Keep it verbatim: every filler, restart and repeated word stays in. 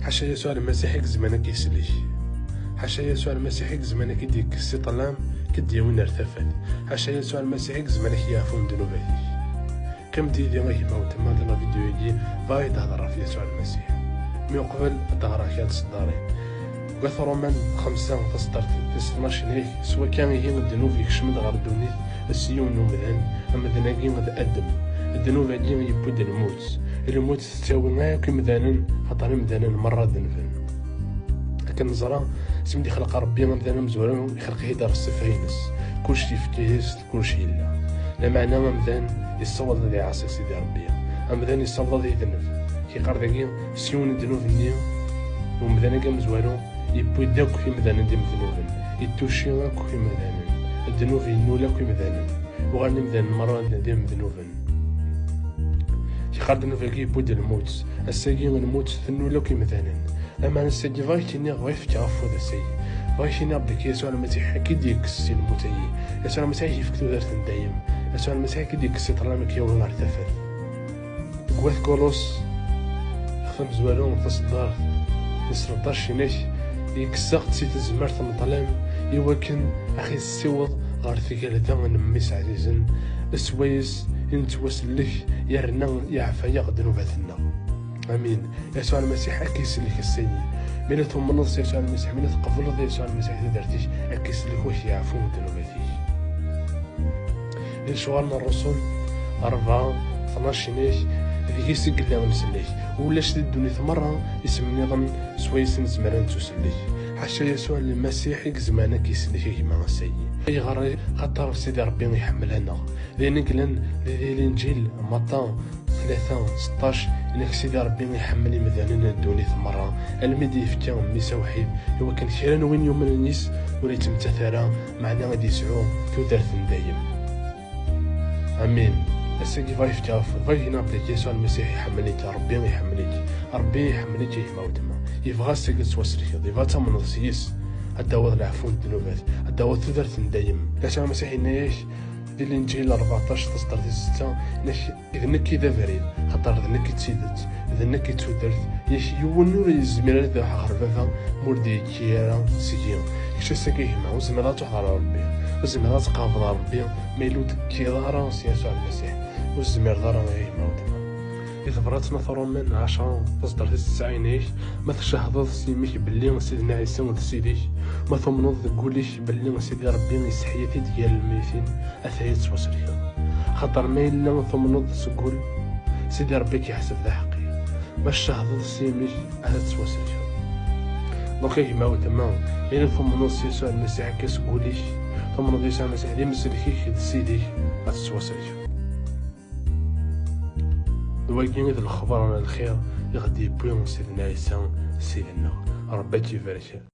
Ḥaca Yasuɛ Lmasiḥ i yezman ad k-isellek. Ḥaca Yasuɛ Lmasiḥ i yezman ad k-id-yekkes si ṭṭlam, k-id-yawin ar tafat. Ḥaca Yasuɛ Lmasiḥ i yezman ad k-yeɛfu n ddnubat-ik. Qqim-d yid-i a gma weltma di la vidéo-agi, bɣiɣ ad d-hedreɣ ɣef Yasuɛ Lmasiḥ. Mi uqbel ad d-ɣreɣ kra n tseddarin. Deg At Ṛuman xemsa, taseddart tis tnac, inna-k: "S wakka ihi ddnub yekcem-d ɣer ddunit s yiwen n umdan, amdan-agi d Adem. Ddnub-agi yewwi-d lmut. Lmut tettawi akk imdanen, xaṭer imdanen merra denben." Akken neẓra, s mi d-ixleq Ṛebbi amdan amezwaru, ixleq-it-id ɣer ṣṣifa-ines. Kullec yefka-as-t, kullec yella. Lameɛna amdan yessaweḍ ad iɛaṣi Sidi Ṛebbi. Amdan yessaweḍ ad yedneb. Yeqqar dagi, s yiwen n ddnub-nni, umdan-agi amezwaru yewwi-d akk imdanen d imednuben. Yettucci akk imdanen. Ddnub yennul akk imdanen. Uɣalen imdanen merra d, d imednuben. Yeqqar ddnub-agi yewwi-d lmut. Ass-agi lmut tennul akk imdanen. Lameɛna ass-agi bɣiɣ k-iniɣ, bɣiɣ fkeɣ afud ass-agi. Bɣiɣ k-iniɣ belli Yasuɛ Lmasiḥ ad k-id-yekkes si lmut-agi. Yasuɛ Lmasiḥ ad k-yefk tudert n dayem. Yasuɛ Lmasiḥ ad k-id-yekkes si ṭṭlam ad k-yawi ɣer tafat. Deg Wat Kulus, tamezwaru, taseddart tis tleṭṭac, inna-k: "Yekkes-aɣ-d si tezmert n ṭṭlam, iwakken ad ɣ-yessiweḍ ɣer tgelda n Mmi-s ɛzizen, s wayes i nettwasellek, yerna yeɛfa-yaɣ ddnubat-nneɣ." Amin. Yasuɛ Lmasiḥ ad k-isellek ass-agi. Mi la tumneḍ s Yasuɛ Lmasiḥ, mi la tqebleḍ Yasuɛ Lmasiḥ tudert-ik, ad k-isellek, ad k-yeɛfu ddnubat-ik. Di Lecɣal n Ṛṛusul rebɛa tnac, inna-k: "Deg-s i yella umsellek. Ulac di ddunit merra isem nniḍen s wayes nezmer ad nettusellek. Ḥaca Yasuɛ Lmasiḥ i izemren ad k-isellek a gma ass-agi." Ayɣer? Xaṭer Sidi Ṛebbi iḥemmel-aneɣ. D ayen i yellan di, di Linǧil Matta tlata seṭṭac, inna-k: "Sidi Ṛebbi iḥemmel imdanen n ddunit merra, almi d-yefka Mmi-s awḥid, iwakken kra n win yumnen yis ur yettmettat ara, meɛna ad yesɛu tudert n dayem." Amin. Ass-agi bɣiɣ ad k-fkeɣ afud, bɣiɣ ad k-iniɣ belli Yasuɛ Lmasiḥ iḥemmel-ik, Ṛebbi iḥemmel-ik, Ṛebbi iḥemmel-ik a gma weltma. Yebɣa ass-agi ad tettwasellkeḍ, yebɣa ad tamneḍ s yis, ad d-tawiḍ leɛfu n ddnubat, ad d-tawiḍ tudert n dayem. Yasuɛ Lmasiḥ yenna-yak di Linǧil rbeɛṭac, taseddart tis setta, inna-k: "D nekk i d abrid, xaṭer d nekk i d tidet, d nekk i d tudert, yak yiwen ur yezmir ad iruḥ ɣer Baba ma ur d-yekki ara seg-i." Kečč ass-agi a gma, ur tezmireḍ ad truḥeḍ ɣer Ṛebbi, ur tezmireḍ ad tqerrbeḍ ɣer Ṛebbi ma yella ur d-tekkiḍ ara s Yasuɛ Lmasiḥ. Ur tezmireḍ ara a gma weltma. Di tebrat n At Ṛuman ɛecṛa, taseddart tis tesɛa, inna-k: "Ma tcehdeḍ s yimi-k belli Sidna Ɛisa d Ssid-ik, ma tumneḍ deg wul-ik belli Sidi Ṛebbi yesseḥya-t-id gar lmeyytin, ataya ad tettwasellkeḍ. Xaṭer ma yella tumneḍ seg wul, Sidi Ṛebbi ad k-yeḥseb d aḥeqqi. Ma tcehdeḍ s yimi-k, ad tettwasellkeḍ." Donc a gma weltma, ma yella tumneḍ s Yasuɛ Lmasiḥ akka seg wul-ik, tumneḍ Yasuɛ Lmasiḥ d imsellek-ik d Ssid-ik, ad tettwasellkeḍ. D wagi i d lexbar n lxir i ɣ-d-yewwi Sidna Ɛisa, Ssid-nneɣ. Ṛebbi ad k-ibarek.